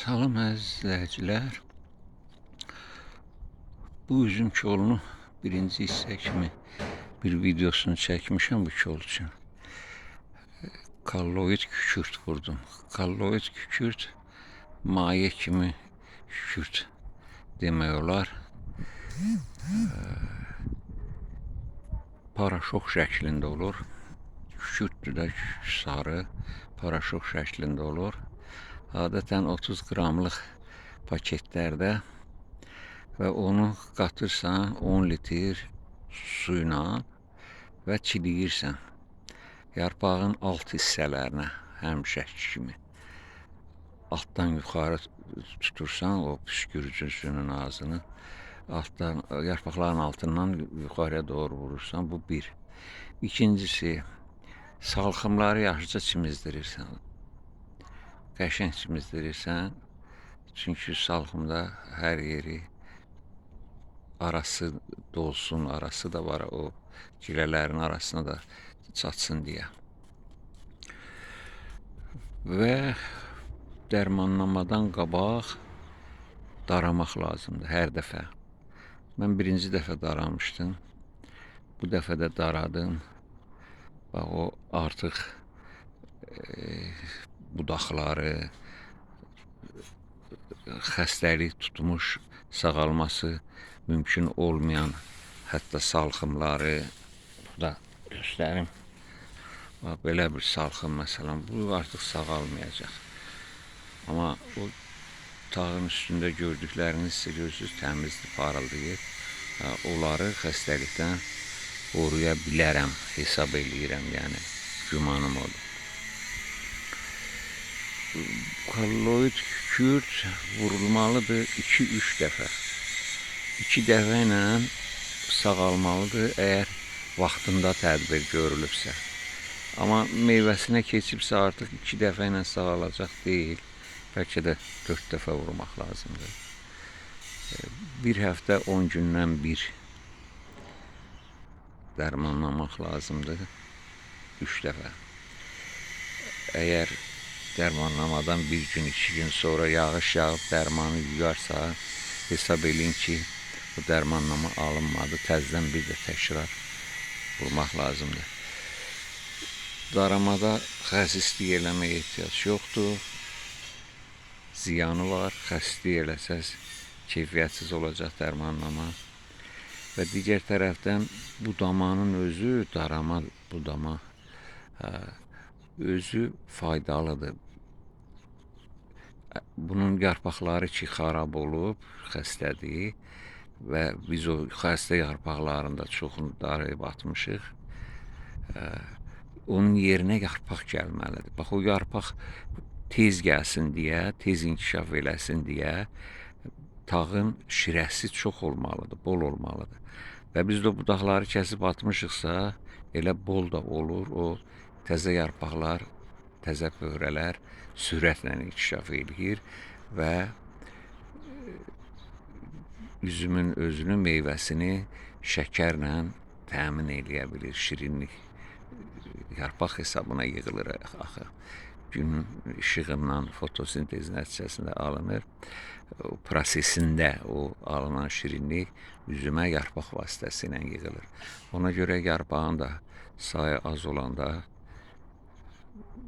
Salam əziz izləyicilər. Bu üzüm kolunu birinci hissə kimi bir videosunu çəkmişəm bu kol üçün. Kolloid kükürt vurdum. Kolloid kükürt maye kimi kükürt demək olar. Paraşok şəklində olur. Kükürtdür də, sarı paraşok şəklində olur. Adətən 30 qramlıq paketlərdə və onu qatırsan 10 litr suyla və çiliyirsən yarpağın alt hissələrinə, həmişəki kimi. Altdan yuxarı tutursan o püskürücüsünün ağzını, altdan, yarpaqların altından yuxarıya doğru vurursan, bu bir. İkincisi, salxımları yaxşıca çimizdirirsən. Qəşəng çimizdirirsən. Çünki salxımda hər yeri arası dolsun, arası da var, o gilələrin arasına da çatsın deyə. Və dərmanlamadan qabaq daramaq lazımdır hər dəfə. Mən birinci dəfə daramışdım. Bu dəfə də daradım. Bax, o artıq budaqları, xəstəlik tutmuş, sağalması mümkün olmayan hətta salxımları da göstərim. Bax, belə bir salxım məsələn, bu artıq sağalmayacaq. Amma o tağın üstündə gördükləriniz isə görürsünüz, təmizdir, parıldayır. Onları xəstəlikdən qoruya bilərəm, hesab eləyirəm, yəni gümanım odur. Kolloid kükürt vurulmalıdır 2-3 dəfə. 2 dəfə ilə sağalmalıdır, əgər vaxtında tədbir görülübsə. Amma meyvəsinə keçibsə artıq 2 dəfə ilə sağalacaq deyil. Bəlkə də 4 dəfə vurmaq lazımdır. Bir həftə 10 gündən bir dərmanlamaq lazımdır. 3 dəfə. Əgər dərmanlamadan bir gün, 2 gün sonra yağış yağıb dərmanı yuyarsa, hesab eləyin ki, bu dərmanlama alınmadı. Təzədən bir də təkrar vurmaq lazımdır. Daramada xəsislik eləməyə ehtiyac yoxdur. Ziyanı var. Xəsislik eləsəz keyfiyyətsiz olacaq dərmanlama. Və digər tərəfdən budamanın özü, darama, budama özü faydalıdır. Bunun yarpaqları ki, xarab olub, xəstədir və biz o xəstə yarpaqlarını da çoxunu darayıb atmışıq. Onun yerinə yarpaq gəlməlidir. Bax, o yarpaq tez gəlsin deyə, tez inkişaf eləsin deyə tağın şirəsi çox olmalıdır, bol olmalıdır. Və biz də budaqları kəsib atmışıqsa, elə bol da olur. O təzə yarpaqlar, təzə pöhrələr sürətlə inkişaf eləyir və üzümün özünü, meyvəsini şəkərlə təmin eləyə bilir. Şirinlik yarpaq hesabına yığılır axı. Günün işığından fotosintez nəticəsində alınır. O prosesində o alınan şirinlik üzümə yarpaq vasitəsilə yığılır. Ona görə yarpağın da sayı az olanda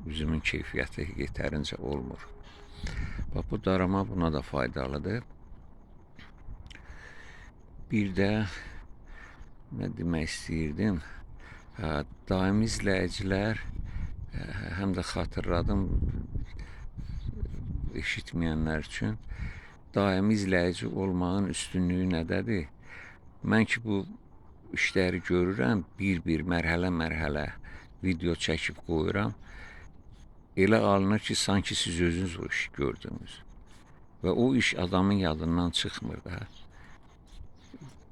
üzümün keyfiyyəti yetərincə olmur. Bax, bu darama buna da faydalıdır. Bir də nə demək istəyirdim? Daimi izləyicilər, həm də xatırladım eşitməyənlər üçün, daimi izləyici olmağın üstünlüyü nədədir? Mən ki bu işləri görürəm, bir-bir, mərhələ-mərhələ video çəkib qoyuram. Elə alınır ki, sanki siz özünüz o işi gördünüz. Və o iş adamın yadından çıxmır da.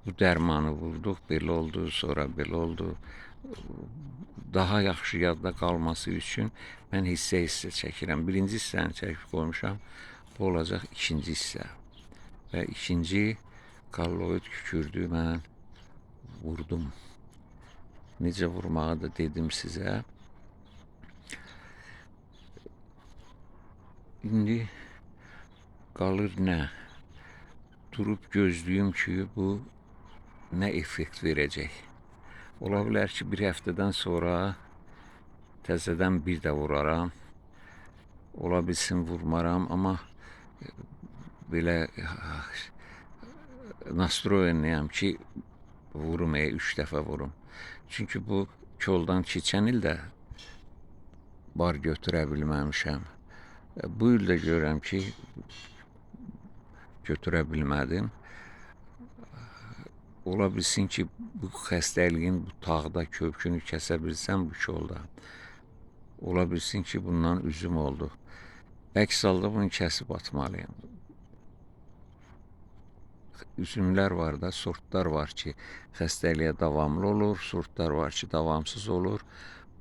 Bu dərmanı vurduq, belə oldu, sonra belə oldu. Daha yaxşı yadda qalması üçün mən hissə-hissə çəkirəm. Birinci hissəni çəkib qoymuşam, bu olacaq ikinci hissə. Və ikinci kolloid kükürdü mən vurdum. Necə vurmağı da dedim sizə. İndi Qalır nə? Durub gözləyim ki, bu nə effekt verəcək. Ola bilər ki, bir həftədən sonra təzədən bir də vuraram. Ola bilsin vurmaram, amma belə nastroyenliyəm ki, vurum, 3 dəfə vurum. Çünki bu koldan keçən il də bar götürə bilməmişəm. Bu il də görürəm ki, götürə bilmədim. Ola bilsin ki, bu xəstəliyin bu tağda kökünü kəsə bilsəm bu kolda. Ola bilsin ki, bundan üzüm oldu. Əks halda bunu kəsib atmalıyam. Üzümlər var da, sortlar var ki, xəstəliyə davamlı olur, sortlar var ki, davamsız olur.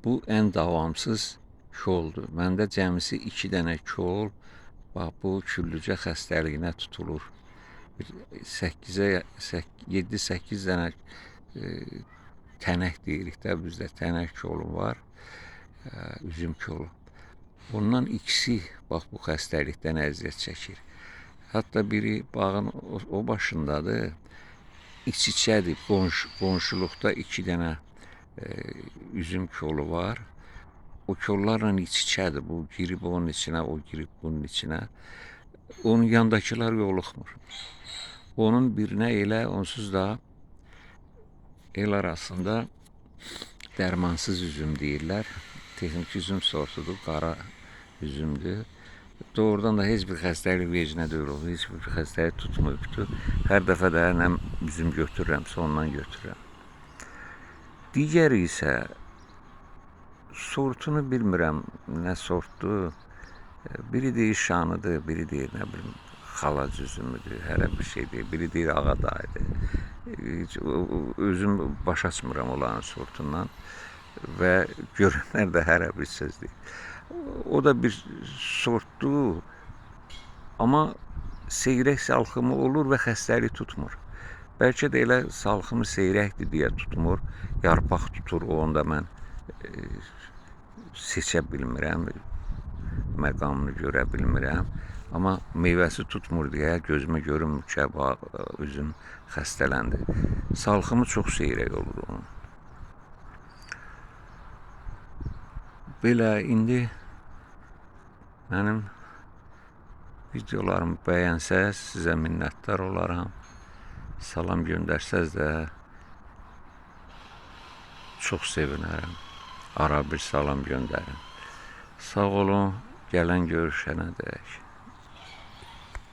Bu ən davamsız koldur. Məndə cəmisi 2 dənə kol, bax bu küllücə xəstəliyinə tutulur. 7-8 dənə tənək deyirik də, bizdə tənək kolu var, üzüm kolu. Ondan ikisi bax bu xəstəlikdən əziyyət çəkir. Hətta biri bağın o başındadır, iç-içədir, qonşuluqda 2 dənə üzüm kolu var. O kollarla iç-içədir, bu girib onun içinə, o girib bunun içinə. Onun yandakılar yoluxmur. Onun birinə elə onsuz da el arasında dərmansız üzüm deyirlər. Texniki üzüm sortudur, qara üzümdür. Doğrudan da heç bir xəstəlik vecinə deyil, heç bir xəstəlik tutmayıbdır. Hər dəfə də nə üzüm götürürəmsə ondan götürürəm. Digəri isə sortunu bilmirəm, nə sortdur. Biri deyir şanıdır, biri deyir nə bilim xalac üzümüdür, hələ bir şey deyir. Biri deyir ağadayıdır. Heç özüm baş açmıram onların sortundan və görənlər də hərə bir söz deyir. O da bir sortdur, amma seyrək salxımı olur və xəstəlik tutmur. Bəlkə də elə salxımı seyrəkdir deyə tutmur, yarpaq tutur, onu da mən seçə bilmirəm, məqamını görə bilmirəm. Amma meyvəsi tutmur deyə gözümə görünmür ki, üzüm xəstələndi. Salxımı çox seyrək olur onun. Belə indi mənim videolarımı bəyənsəz sizə minnətdar olaram. Salam göndərsəz də çox sevinərəm. Ara bir salam göndərin. Sağ olun, gələn görüşənə dək.